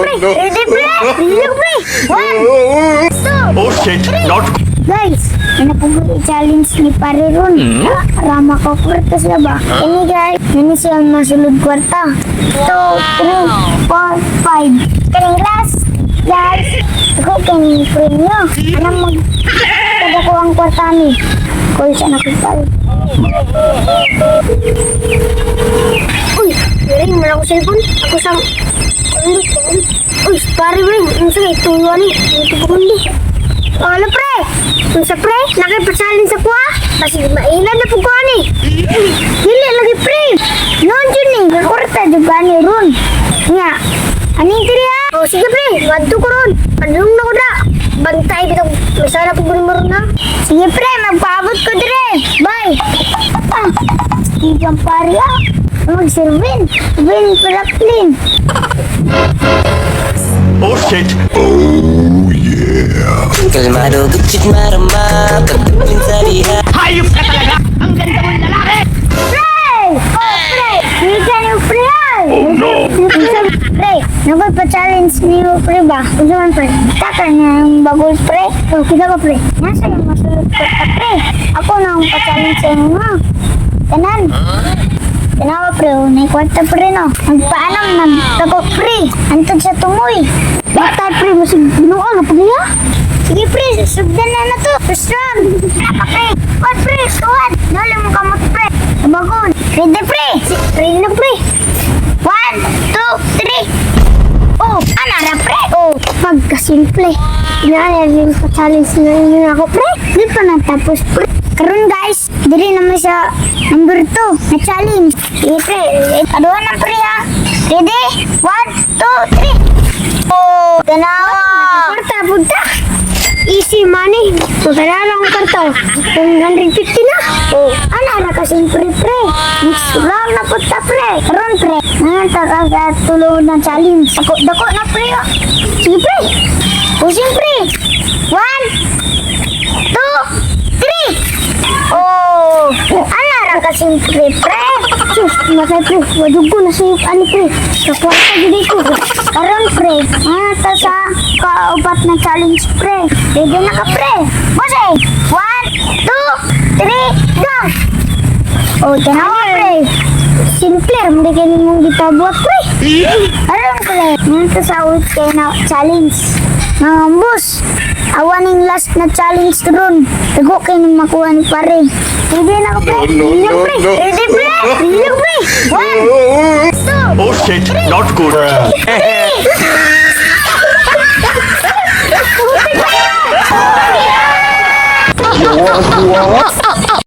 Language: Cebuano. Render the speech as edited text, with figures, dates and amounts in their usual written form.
Pre, ready, pre? Ready, pre? One, two, Oh shit, not Guys, ano po i-challenge ni pare ron? Ah, rama ko kwarta siya ba? Ini guys, ini siya masulod kwarta. 2, 3, 4, 5. Kaning last, guys. Ako kaning premyo. Ano mag... Kada ko ang kwarta ni. Call siya na ko pare. Uy, ring mo ako cellphone. Ako sa... Uy, pare ring. Ano sa ituwa ni? Ito kundi. Hola, pre! Unsa, pre? Nakipachallenge sa kuha? Kasi maila na po ko ani. Dili lagi, pre. Noon jud ni, kakurta jud ka ni ron. Nya, aning diri ha? Oh, sige pre, wadto ko ron. Padulong na ko da. Bantay bitaw, masana po ko ron ha. Sige pre, magpaabot ko dire. Bye. Ah, sige pare ah. Mag-servin. Win Franklin. Oh shit. Kalmado, gutsit marama. Pagdating sa liha. Hayop ka talaga! Ang ganda mong lalaki! Pre! Oh, pre! Hindi niyo pre ay! Oh no! Pre, nagpa-challenge niyo pre ba? Unsa man, pre? Taka niya ang bagol, pre. Oh, kita ko, pre. Nasa yung masulod ko ta, pre. Ako na ang pa-challenge sa inyo ha. Tanan. Tanawa pre, oh, may kwarta pre no. Nagpaalam nag tako pre. Antod sa tungoy. Bata pre, masig binuang na pag niya. Sige pre, sugdan na na to. First round. Naka pre. One pre, one. Dali mo kamot pre. Bagon. Ready pre? Ready na pre. One, two, three. Oh, ana ra pre. Oh, pagkasimple. Inaaya yung pa-challenge na inyo ako pre. Di pa natapos pre. Karon guys, diri naman sa number 2 na challenge. Sige pre, aduha na pre ha. Ready? One, two, three. Oh, tanawa. Kwarta punta. Easy money. So, kailangan akong kwarta. 150 na. Oh, ana ra ka simple pre. Next round na punta pre. Karon pre, ngayon ta ka sa tulo na challenge. Dako dako na pre. Oh. Sige pre. Pusing pre. One, two, three. Oh, ana ra ka simple pre. Sus, matay pre. Wadug ko na sa ano pre. Sa kwarta gid ko. Karon pre, ngayon ta sa kaupat na challenge pre. Ready na ka pre. Bossing. One, two, three, go. Oh, tanawa pre. Simple, hindi kayo mong gitabuat pre. Aron pre, ngayon ta sa ulit kayo na challenge. Mga boss, awan yung last na challenge ron. Tago kayo nang makuha ni pare. Ready na ka pre? No, no, Ready na no, pre? No. Ready pre? Ready na pre? One, two, Oh shit, not good. Three.